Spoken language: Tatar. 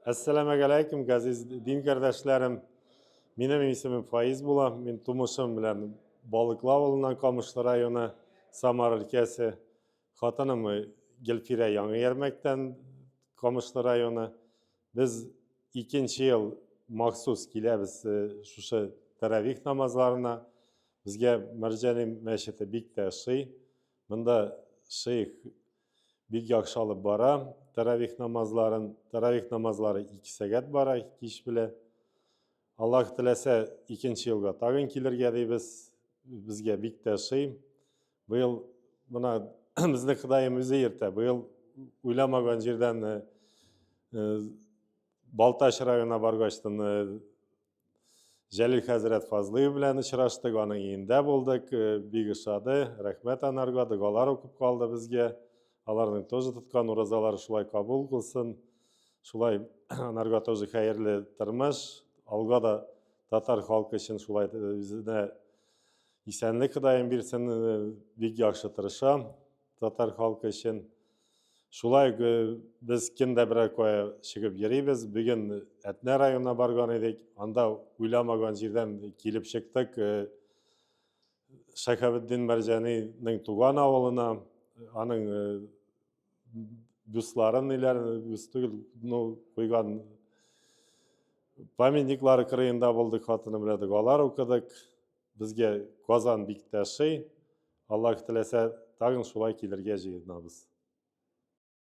Әссәламәгаләйкүм, газиз дин кардәшләрем. Минем исемем Фаиз була. Мин тумышым белән Балыклы авылыннан, Камышлы районы, Самар өлкәсе. Хатыным Гөлфирә Яңа Ярмәктән, Камышлы районы. Без икенче ел махсус киләбез шушы тәравих намазларына. Безгә Мәрҗани мәчете бик тә ошый. Монда шейх бик яхшы алып бара тәравих намазларын. Тәравих намазлары 2 сәгать бара кич белә. Аллаһ теләсә, икенче елга тагын килергә дибез. Безгә бик тә ошый. Быел менә безне Ходаем үзе йөртә. Быел уйламаган җирдән Балтач районына баргачтын Җәлил хәзрәт Фазлыев белән очраштык, аның өендә булдык, бик ошады. Рәхмәт анарга, догалар укып калды безгә. Аларның тоже тоткан уразалары шулай кабул кылсын. Шулай анарга тоже хәерле тормыш. Алга да татар халкы өчен шулай үзенә исәнлек Ходаем бирсен, бик яхшы тырыша татар халкы өчен. Шулай без кемдә берәр кая чыгып йөрибез. Бүген Әтнә районына барган идек. Анда уйламаган җирдән килеп чыктык. Шәһабетдин Мәрҗаниның туган авылына, аның бюстларын ниләр, бюст түгел, ну, куйган памятниклары кырыенда булдык, хатыным белән догалар укыдык. Безгә Казан бик тә ошый. Аллаһ теләсә, тагын шулай килергә җыенабыз.